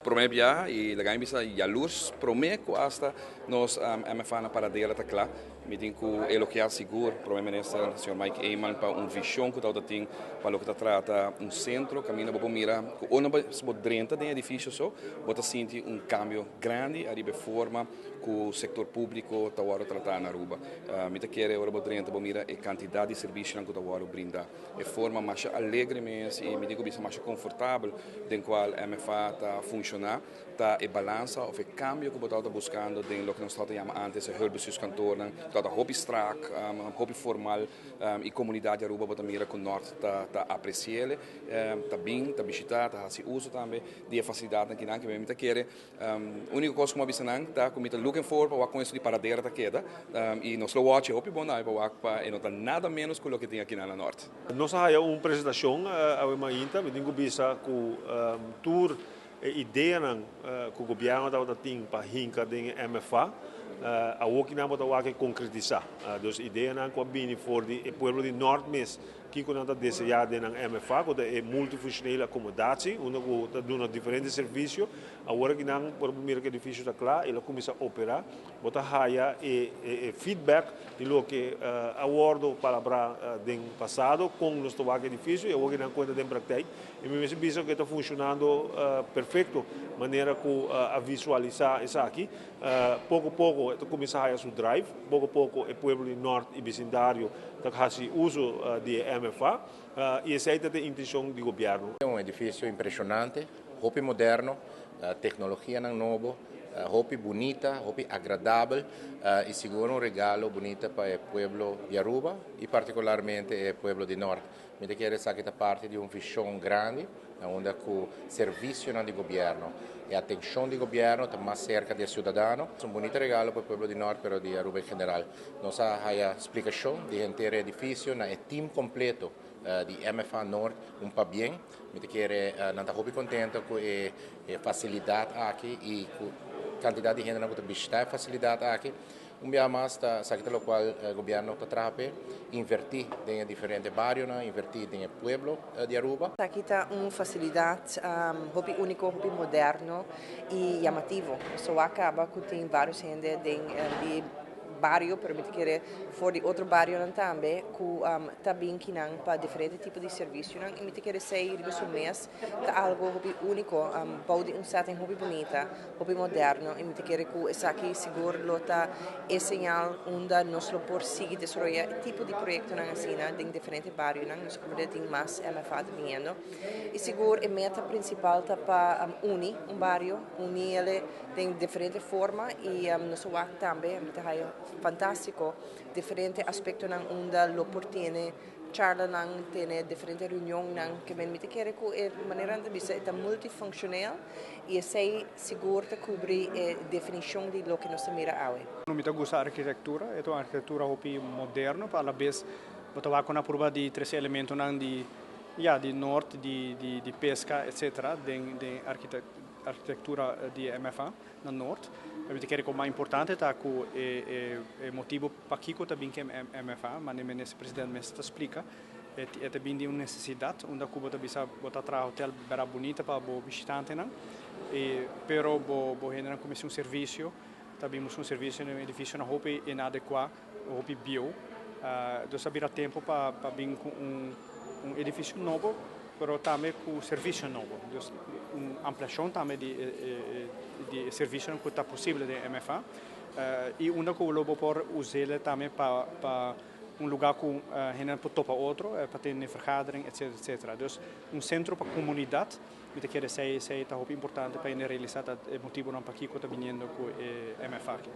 Prome biaha y laga mi bisa yalurs prome cu hasta nos MFA na Paradera ta cla. Mi tin cu elogia sigur Prome Minister señor Mike Eman pa un vision cu tawata tin pa loke ta trata un centro caminda bo por mira cu ora bo drenta den edificio so bo ta sinti un cambio grandi ariba e forma cu sector publico ta wordo trata na Aruba. Mi ta kere ora bo drenta bo mira e cantidad di servicionan cu ta wordo brinda. E forma masha alegre mes y mi tin cu bisa masha confortabel den cual MFA ta funciona ta e balansa of e cambio cu bo tabata buscando den loke nos tabata yama antes e hulpbestuurskantoornan cu tabata hopi strak, hopi formal y comunidad di Aruba bo ta mira cu Noord ta apreciele, ta bin, ta bishita, ta haci uso tambe di e facilidadnan kinan. Mi ta kere Unico cos cu mi a bisa nan ta cu mi ta looking forward pa wak con esto di Paradera ta keda y nos lo watch e hopi bon tambe pa wak pa e no ta nada menos cu loke tin aki na Noord. Nos a haya un presentacion awe mainta, mi tin cu bisa cu tur e ideanan cu gobierno tabata tin pa hinca den e MFA, awoki nan bo ta wak e concretisa. Dus ideanan cu a bini for di e pueblo di Noord mes. Kiko nan ta deseá den nan MFA, ku ta e Multifunctionele Accommodatie, unda ku ta duna diferente servisio. Awor aki nan por mira ku e edifisio ta kla, el a kuminsá operá. Bo ta haya e e feedback di loke a wòrdu palabrá den pasado, kon nos ta wak e edifisio i awor aki nan kuenta den praktijk. I mi mester bisa ku e ta funshonando perfekto manera ku a visualisá esaki. Poko poko e ta kuminsá haya su drive, poko poko e pueblo di Nort i bisindario ta hasi uso di e MFA i esei ta e intenshon di gobièrnu. Un edifisio impreshonante, hopi moderno, teknologianan nobo, hopi bunita, hopi agradabel i sigur un regalo bunita pa e pueblo di Aruba i partikularmente e pueblo di Nort. Mi ta kere esaki ta parti di un vishon grandi na unda ku servisionan di gobièrnu, e atenshon di gobièrnu ta mas serka di e siudadano. Es un bunita regalo pa e pueblo di Nort pero di Aruba en general. Nos a haya splikashon di henter e edifisio na e team kompleto di MFA Noord un pabien. Mi ta kere nan ta hopi kontento ku e fasilidat aki i ku kantidat di hendenan ku ta bishita e fasilidat aki. Un biaha mas ta esaki ta lokual gobièrnu ta traha p'e, invertí den e diferente barionan, invertí den e pueblo di Aruba. Esaki ta un fasilidat hopi úniko, hopi moderno i yamativo. So a kaba ku tin vários hende den di bario, pero mi ta kere for di otro barionan tambe ku ta bin kinan pa diferente tipo di servisionan i mi ta kere esei riba su mes ta algo hopi úniko bou di un setting hopi bunita. Hopi moderno y mi ta kere cu esaki sigur lo ta e señal unda nos lo por sigui desaroya e tipo di proyectonan asina den diferente barionan. Nos como tin mas MFA ta biniendo y sigur e meta principal ta pa uni un bario, uni ele den diferente forma y nos a wak tambe, mi ta haya fantastico, diferente aspectonan unda lo por tene charlanan, tene diferente reunionnan, ke men mi ta kere ku e manera nan ta bisa e ta multifunctioneel i esei sigur ta kubri e definishon di loke nos ta mira awe. Mi ta gusta arkitektura, e ta un arkitektura hopi moderno, pa alabes bo ta wak ku nan a purba di trese elementonan di ya di nort di di peska etcetera den den arkitektura di e MFA. Na Noord. Mi ta kere ku mas importante ta ku e e motibu pakiko ta bin ku e MFA, mane Minister President mes ta splika, e ta bin di un nesesidat unda ku bo ta bisa bo ta traha hotel bera bunita pa bo bishitantenan i pero bo bo hendenan ku mester un servisio ta bin buska un servisio den un edifisionan hopi inadekuá, hopi bieu. Dus a bira tempu pa pa bin ku un un edifisio nobo. Pero tambe ku servisio nobo. Dus un ampliashon tambe di di e servisionan ku ta posibel den MFA. I unda ku lo bo por us'el tambe pa pa un lugá ku hendenan por topa otro, pa tene vergadering etsetera etsetera. Dus un sentro pa komunidat, mi ta kere esei esei ta hopi importante pa hende realisá ta e motibunan pakiko ta biniendo ku e MFA aki.